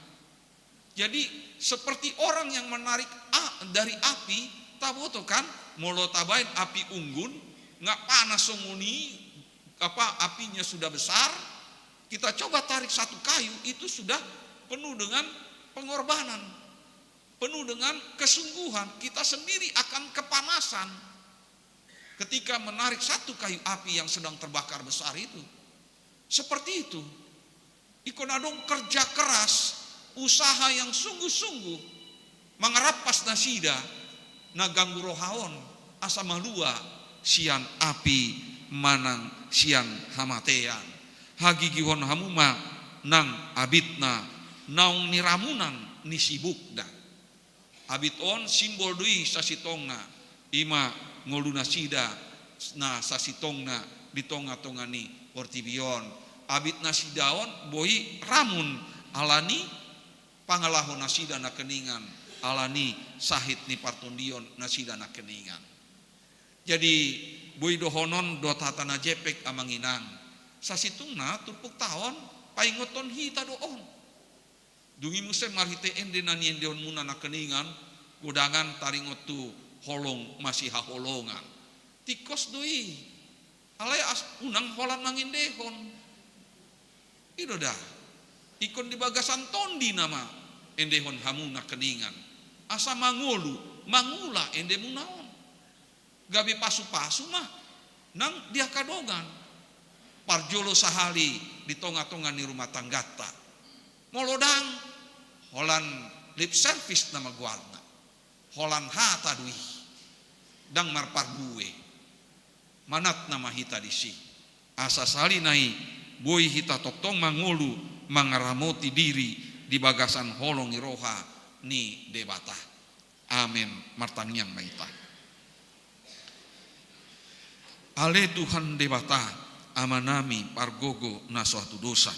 Jadi, seperti orang yang menarik a-, dari api, taboto kan, molo tabaen api unggun, nga panas songon i, apa, apinya sudah besar, kita coba tarik satu kayu, itu sudah penuh dengan pengorbanan, penuh dengan kesungguhan, kita sendiri akan kepanasan. Ketika menarik satu kayu api yang sedang terbakar besar itu. Seperti itu. Ingkon adong kerja keras, usaha yang sungguh-sungguh, mangarampas nasida na ganggu roha on, asa malua sian api manang sian hamatean. Hagigihon hamu ma nang abitna naung niramunan ni si Bukda. Abit on simbol do i sasintongna, i ma ngolu nasida na sasintongna di tonga-tonga ni portibi on. Abit nasida on boi ramun alani pangalaho nasida nangkiningan, alani sahit ni partondion nasida nangkiningan. Jadi, boi dohonon dohot hata na jempek amang inang. Sasintongna turpukta on paingothon hita do on. Dung i muse marhite ende na niendehonmuna nangkiningan, godangan taringot tu holong masihaholongan. Tingkos do i. Alai as-, unang holan mangendehon. I do da. Ingkon di bagasan tondi nama endehon hamu nangkiningan. Asa mangolu, mangula endemuna on. Gabe pasu-pasu ma nang di angka dongan. Parjolo sahali di tonga-tonga ni rumah tanggata. Molo ndang, holan lip service nama goarna. Holan hata do i. Ndang marparbue. Manat nama hita disi. Asa sahali nai boi hita tongtong mangolu mangaramoti diri di bagasan holong ni roha ni Debata. Amen. Martangiang ma hita. Ale Tuhan Debata, Amanami pargogo na so hatudosan,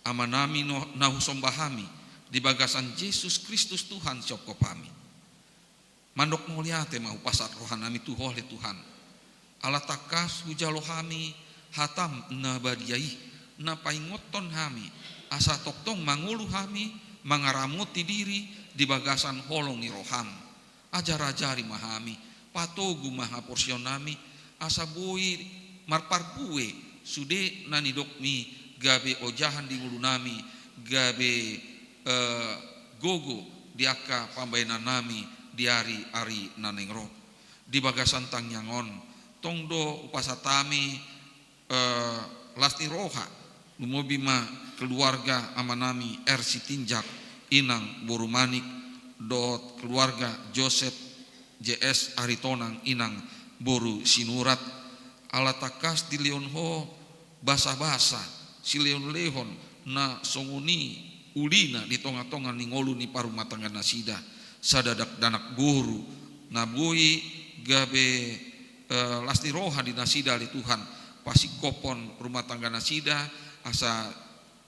Amanami no-, na husomba hami di bagasan Jesus Kristus Tuhan sihophop hami. Mandok mauliate ma hupasahat rohanami tu Ho ale Tuhan. Ala tangkas hujalo hami hataM na badia i, na paingothon hami, asa tongtong mangolu hami mangaramoti diri di bagasan holong ni rohaM. Ajar-ajari ma hami, patogu ma haporseaonnami, asa boi marparbue sude na nidokMi gabe ojahan di ngolunami, gabe, eh, gogo di angka pambahenannami di ari-ari na naeng ro. Di bagasan tangiang on, tong do hupasahat hami, eh, las ni roha, lumobi ma keluarga Amanami R Sitinjak, Inang boru Manik, dohot keluarga Josep J S Aritonang, Inang boru Sinurat. Ala tangkas dilehon Ho basa-basa, silehon-lehon na songon i ulina di tonga-tonga ni ngolu ni parrumatanggaannasida, sada dakdanak boru, na boi gabe, eh, las ni roha di nasida ale Tuhan, pasingkophon rumah tangganasida, asa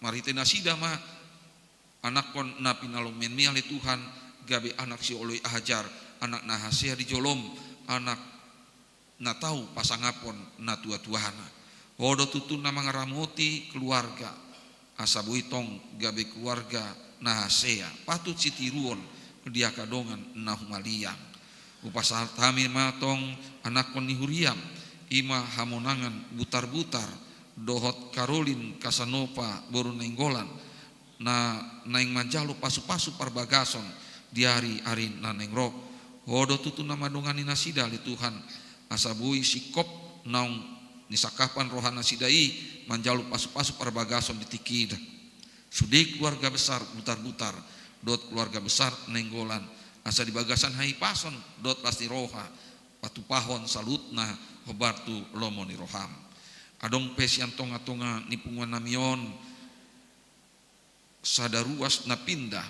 marhite nasida ma anakkon na pinalomoMi ale Tuhan, gabe anak sioloi ajar, anak na hasea di joloM, anak na tau pasangaphon natua-tuana. Ho do tutu na mangaramoti keluarga, asa boi tong gabe keluarga na hasea, patut sitiruon di angka dongan na humaliang. Hupasahat hami ma tong anakkon ni huriaM, i ma hamonangan Butarbutar dohot Karolin Kasanopa boru Nainggolan, na naeng manjalo pasupasu parbagason di ariari na naeng ro. Ho do tutu na mandongani nasida ale Tuhan, asa boi singkop naung nisangkapan rohanasida i manjalo pasupasu parbagason di tingki i da. Sude keluarga besar Butarbutar dohot keluarga besar Nainggolan, asa di bagasan hahipason dohot las ni roha patupahon saluhutna hombar tu lomo ni roham. Adong pe sian tongatonga ni punguannami on sada ruas na pindah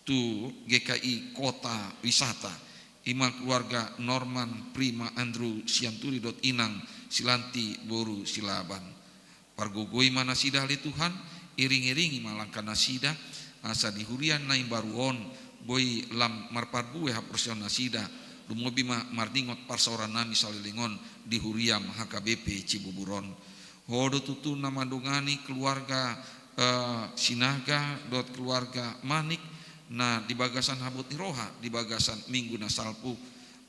tu G K I Kota Wisata, i ma keluarga Norman Prima Andrew Sianturi dohot inang Silanti boru Silaban. Pargogoi ma nasida ale Tuhan, iringiringi ma langkanasida, asa di huria na imbaru on boi lam marparbue haporseaonnasida, lumobi ma marningot parsaorannami saleleng on di huriam H K B P Cibubur on. Ho do tutu na mandongani keluarga, eh, Sinaga dohot keluarga Manik, na di bagasan habot ni roha di bagasan minggu na salpu.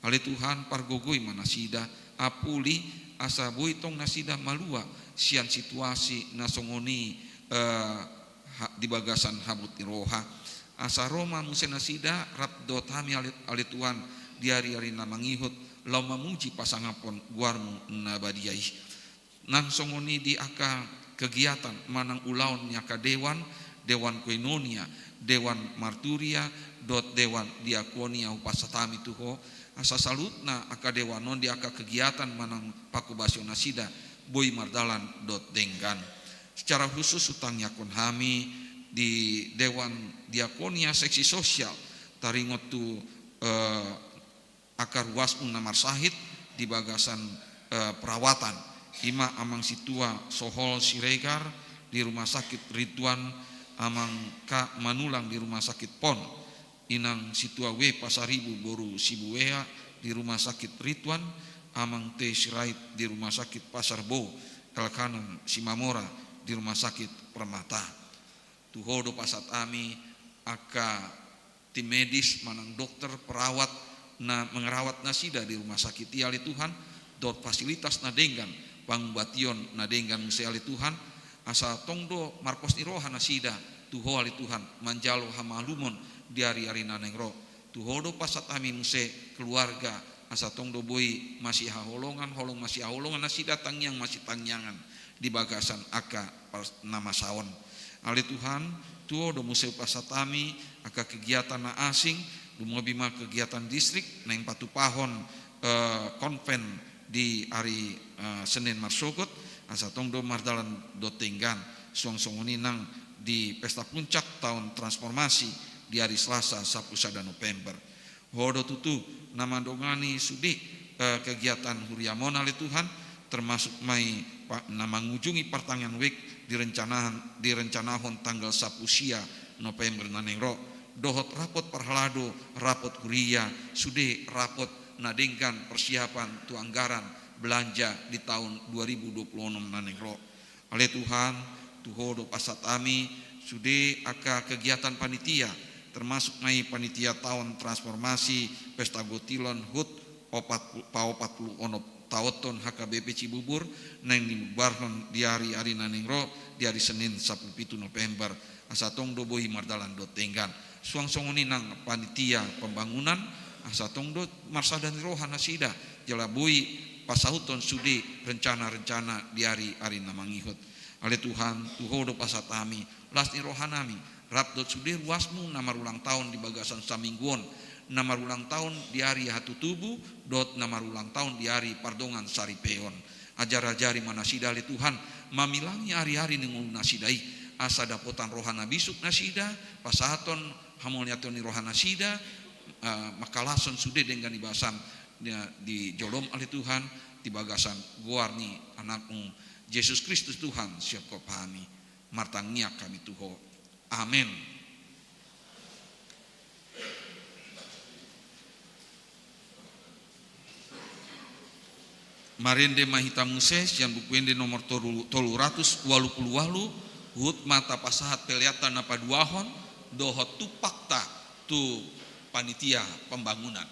Ale Tuhan, pargogoi ma nasida, apuli, asa boi tong nasida malua sian situasi na songon i, eh, ha-, di bagasan habot ni roha. Asa ro ma muse nasida rap dohot hami ale, ale Tuhan, di ariari na mangihut, laho mamuji pasangaphon goarmu na badia i. Nang songon i di angka kegiatan manang ulaon ni angka dewan, dewan koinonia, dewan marturia, dohot dewan diakonia hupasahat hami tu Ho, asa saluhutna angka dewan on di angka kegiatan manang pangkobasionasida boi mardalan dohot denggan. Secara khusus hutangiangkon hami di dewan diakonia seksi sosial, taringot tu, eh, angka ruasmu na marsahit di bagasan, eh, perawatan. I ma Amang Sintua Sohol Siregar di Rumah Sakit Ridwan, Amang Ka Manulang di Rumah Sakit Pon, Inang Sintua W Pasaribu boru Sibuea di Rumah Sakit Ridwan, Amang T Sirait di Rumah Sakit Pasar Bo, Elkanan Simamora di Rumah Sakit Permata. Tu Ho do pasahat hami angka tim medis manang dokter, perawat, na mangarawat nasida di rumah sakit i ale Tuhan, dohot fasilitas na denggan, pangubation na denggan muse ale Tuhan, asa tong do marpos ni roha nasida tu Ho ale Tuhan, manjalo hamalumon di ariari na naeng ro. Tu Ho do pasahat hami muse keluarga, asa tong do boi masihaholongan, holong masihaholongan nasida, tangiang masitangiangan di bagasan angka pars-, na masa on. Ale Tuhan, tu Ho do muse hupasahat hami angka kegiatan na asing, lumobi ma kegiatan distrik, naeng patupahon, eh, konven di ari, eh, Senin marsogot, asa tong do mardalan dohot denggan, suang songon i nang di pesta puncak taon transformasi di ari Selasa sapuluh sada November. Ho do tutu na mandongani sude, eh, kegiatan huriam on ale Tuhan, termasuk ma i pa-, na mangujungi partangiangan wijk direncanahan, direncanahon tanggal sapuluh sia November na naeng ro, dohot rapot parhalado, rapot huria, sude rapot na denggan persiapan tu anggaran belanja di taon dua ribu dua puluh enam na naeng ro. Ale Tuhan, tu Ho do pasahat hami sude angka kegiatan panitia, termasuk ma i panitia taon transformasi pesta gotilon hut opat puluh, paopat puluh onom taonhon H K B P Cibubur, naeng dibubarhon di ari, ari na naeng ro, di ari Senin sapuluh pitu November, asa tong do boi mardalan dohot denggan. Suang songon i nang panitia pembangunan, asa tong do marsada ni roha nasida, jala boi pasahuthon sude rencana-rencana di ari, ari na mangihut. Ale Tuhan, tu Ho do pasahat hami las ni rohanami, rap dohot sude ruasmu na marulang taon di bagasan saminggu on, na marulang taon di ari hatutubu, dohot na marulang taon di ari pardongan saripeon. Ajar-ajari ma nasida ale Tuhan, mamilangi ari-ari ni ngolu nasida i, asa dapotan roha na bisuk nasida, pasahathon hamauliateon ni roha nasida, eh, mangkalashon sude denggan ni basam, eh, di jolom ale Tuhan, di bagasan goar ni Anakmu, Jesus Kristus Tuhan, sihongkop hami. Martangiang hami tu Ho. Amen. Marende ma hita muse sian Buku Ende nomor tolu, tolu ratus ualu pulu ualu, huhut ma tapasahat peleanta na paduahon dohot tumpakta tu panitia pembangunan.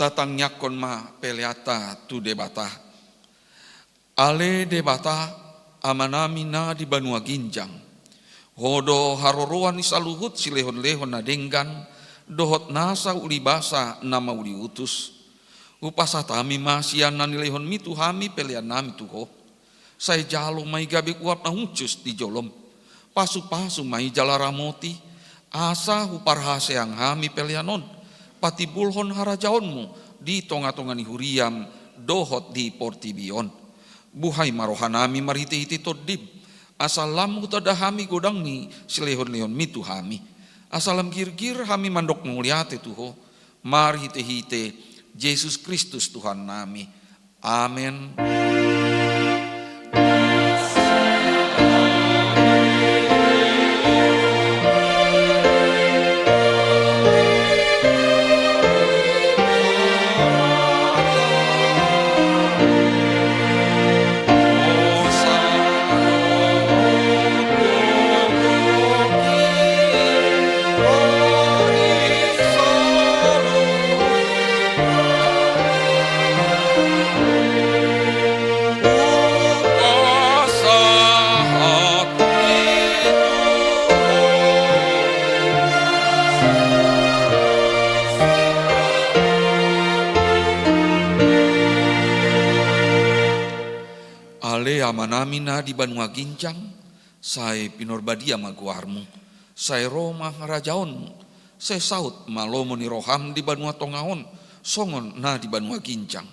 Tatangiangkon ma peleanta tu Debata. Ale Debata, Amanami na di banua ginjang, Ho do haroroan ni saluhut silehonlehon na denggan dohot nasa ulibasa na mauliutus. Hupasahat hami ma sian na nilehonMi tu hami peleannami tu Ho. Sai jalo ma i gabe uap na hushus di joloM. Pasupasu ma i jala ramoti, asa huparhaseang hami pelean on patimbulhon harajaonMu di tongatonga ni huriaM dohot di portibi on. Buhai ma rohanami marhitehite TondiM, asa lam hutanda hami godang ni silehonlehonMi tu hami, asa lam girgir hami mandok mauliate tu Ho marhitehite Jesus Kristus Tuhannami. Amen. Ale Amanami na di banua ginjang, sai pinarbadia ma goarMu. Sai ro ma harajaonMu. Sai saut ma lomo ni rohaM di banua tonga on, songon na di banua ginjang.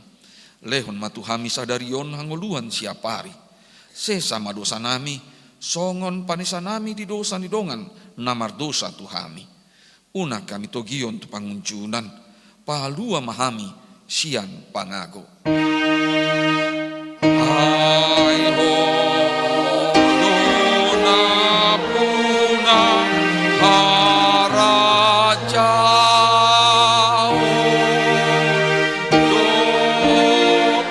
Lehon ma tu hami sadari on hangoluan siapari. Sesa ma dosanami, songon panesanami di dosa ni dongan na mardosa tu hami. Unang hami togihon tu pangunjunan, palua ma hami sian pangago. Ai Ho do nampuna harajaon dohot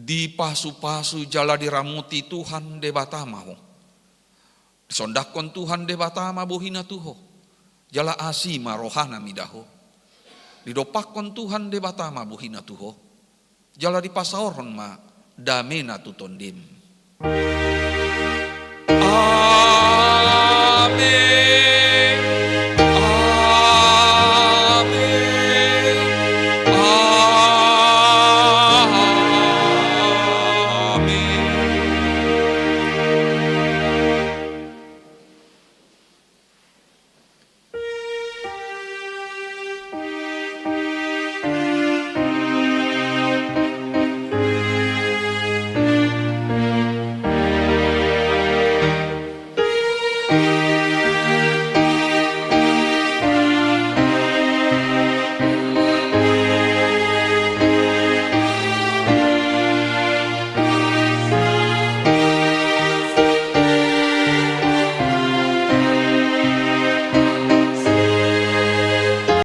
Dipasupasu jala diramoti Tuhan Debata ma ho. Disondangkon Tuhan Debata ma bohiNa tu ho, jala asi ma rohaNa mida ho. Didompakkon Tuhan Debata ma bohiNa tu ho, jala dipasaorhon ma dameNa tu tondim.